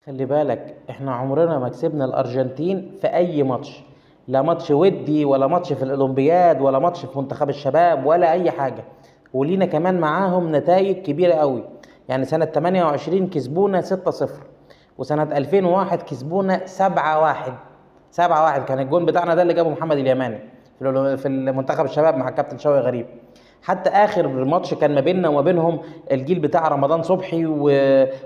خلي بالك احنا عمرنا ما كسبنا الارجنتين في اي ماتش، لا ماتش ودي ولا ماتش في الاولمبياد ولا ماتش في منتخب الشباب ولا اي حاجة. ولينا كمان معاهم نتائج كبيرة قوي، يعني سنة 28 كسبونا 6-0، وسنة 2001 كسبونا 7-1. 7-1 كان الجون بتاعنا ده اللي جابه محمد اليماني في المنتخب الشباب مع الكابتن شوقي غريب. حتى اخر ماتش كان ما بيننا وما بينهم الجيل بتاع رمضان صبحي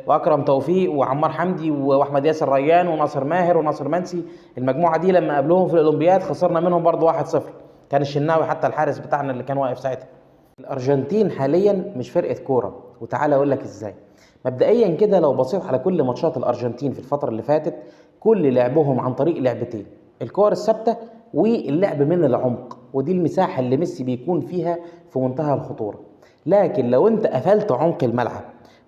واكرم توفيق وعمار حمدي واحمد ياسر ريان وناصر ماهر وناصر منسي، المجموعة دي لما قابلوهم في الاولمبياد خسرنا منهم برضو 1-0، كان الشناوي حتى الحارس بتاعنا اللي كان واقف ساعتها. الارجنتين حاليا مش فرقه كورة، وتعالى اقول لك ازاي. مبدئيا كده لو بصيت على كل ماتشات الارجنتين في الفترة اللي فاتت، كل لعبهم عن طريق لعبتين، الكور الثابتة واللعب من العمق، ودي المساحة اللي ميسي بيكون فيها في منتهى الخطورة. لكن لو انت قفلت عمق الملعب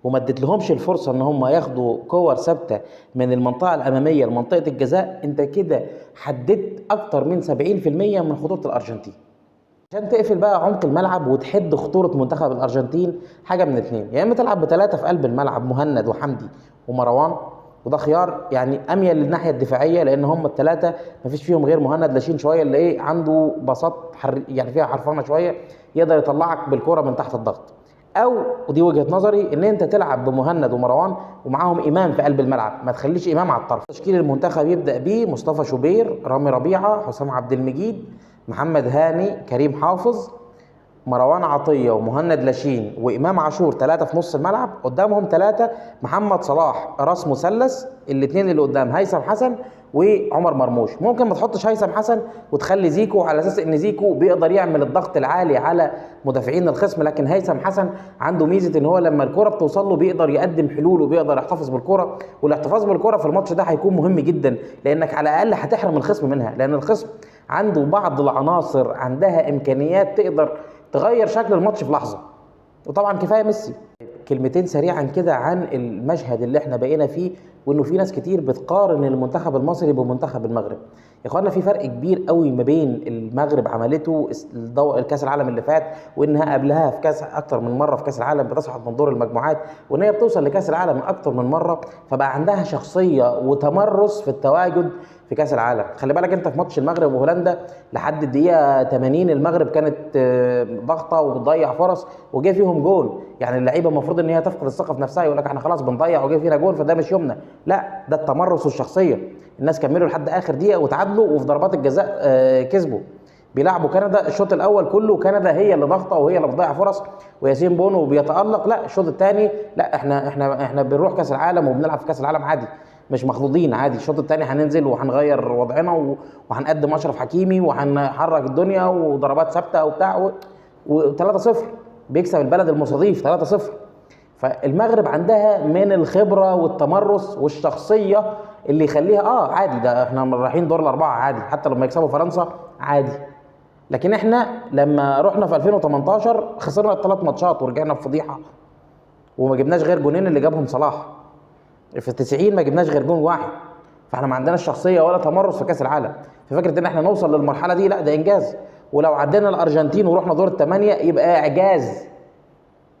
وما اديتلهمش الفرصة ان هم ياخدوا كور ثابتة من المنطقة الامامية لمنطقه الجزاء، انت كده حددت اكتر من 70% من خطورة الارجنتين. عشان تقفل بقى عمق الملعب وتحد خطورة منتخب الارجنتين، حاجة من اتنين، يا اما تلعب بثلاثة في قلب الملعب، مهند وحمدي ومروان، وده خيار يعني اميل للناحيه الدفاعية، لان هم الثلاثة مفيش فيهم غير مهند لاشين شوية اللي ايه عنده بساط يعني فيها حرفنه شوية يقدر يطلعك بالكرة من تحت الضغط. او ودي وجهه نظري، ان انت تلعب بمهند ومروان ومعاهم امام في قلب الملعب، ما تخليش امام على الطرف. تشكيل المنتخب يبدا بيه مصطفى شوبير، رامي ربيعة، حسام عبد المجيد، محمد هاني، كريم حافظ، مروان عطية ومهند لاشين وامام عاشور، 3 في نص الملعب، قدامهم 3 محمد صلاح راس مثلث، الاثنين اللي قدام هيثم حسن وعمر مرموش. ممكن ما تحطش هيثم حسن وتخلي زيكو، على اساس ان زيكو بيقدر يعمل الضغط العالي على مدافعين الخصم، لكن هيثم حسن عنده ميزة ان هو لما الكره بتوصل له بيقدر يقدم حلول وبيقدر يحتفظ بالكرة، والاحتفاظ بالكرة في الماتش ده هيكون مهم جدا، لانك على الاقل هتحرم الخصم منها، لان الخصم عنده بعض العناصر عندها امكانيات تقدر تغير شكل الماتش في لحظة، وطبعا كفاية ميسي. كلمتين سريعا كده عن المشهد اللي احنا بقينا فيه، وانه في ناس كتير بتقارن المنتخب المصري بمنتخب المغرب. يا اخوانا في فرق كبير قوي ما بين المغرب عملته الكاس العالم اللي فات، وانها قبلها في كاس اكتر من مرة في كاس العالم بتصعد من دور المجموعات، وان هي بتوصل لكاس العالم اكتر من مرة، فبقى عندها شخصية وتمرس في التواجد في كاس العالم. خلي بالك انت في ماتش المغرب وهولندا لحد الدقيقة 80 المغرب كانت ضاغطة وبتضيع فرص وجه فيهم جون، يعني اللعيبة المفروض ان هي تفقد الثقة في نفسها، يقول لك احنا خلاص بنضيع وجه فينا جون فده مش يومنا. لا، ده التمرس والشخصية، الناس كملوا لحد اخر دقيقة وتعادلوا، وفي ضربات الجزاء كسبوا. بيلعبوا كندا الشوط الاول كله كندا هي اللي ضاغطة وهي اللي بتضيع فرص وياسين بونو بيتالق. لا الشوط الثاني لا، احنا بنروح كاس العالم وبنلعب في كاس العالم عادي، مش مخضوضين عادي. الشوط الثاني هننزل وهنغير وضعنا وهنقدم اشرف حكيمي وهنحرك الدنيا وضربات ثابتة وبتاع و3-0 بيكسب البلد المستضيف 3-0. فالمغرب عندها من الخبرة والتمرس والشخصية اللي يخليها عادي، ده احنا رايحين دور الاربعة عادي، حتى لما يكسبوا فرنسا عادي. لكن احنا لما رحنا في 2018 خسرنا الثلاث ماتشات ورجعنا بفضيحه وما جبناش غير جونين اللي جابهم صلاح. في 90 ما جبناش غير جون واحد. فاحنا ما عندناش شخصية ولا تمرس في كاس العالم. ففكره ان احنا نوصل للمرحلة دي لا، ده انجاز. ولو عدينا الارجنتين ورحنا دور الثمانية يبقى اعجاز.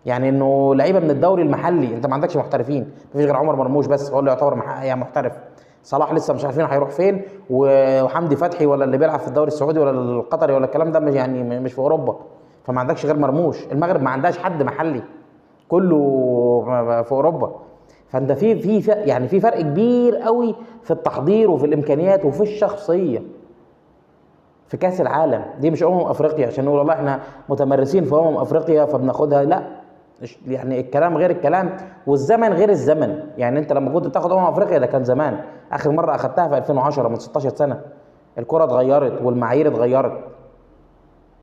يعني انه لعيبة من الدوري المحلي، انت ما عندكش محترفين، مفيش غير عمر مرموش بس هو اللي يعتبر يعني محترف. صلاح لسه مش عارفين هيروح فين، وحمدي فتحي ولا اللي بيلعب في الدوري السعودي ولا القطري ولا الكلام ده، يعني مش في اوروبا. فما عندكش غير مرموش. المغرب ما عندهاش حد محلي، كله في اوروبا. فانت في يعني في فرق كبير قوي في التحضير وفي الامكانيات وفي الشخصية في كاس العالم. دي مش افريقيا عشان نقول والله احنا متمرسين في افريقيا فبناخدها، لا، يعني الكلام غير الكلام والزمن غير الزمن. يعني انت لما كنت بتاخد افريقيا ده كان زمان، اخر مرة اخدتها في 2010 من 16 سنة. الكره اتغيرت والمعايير اتغيرت.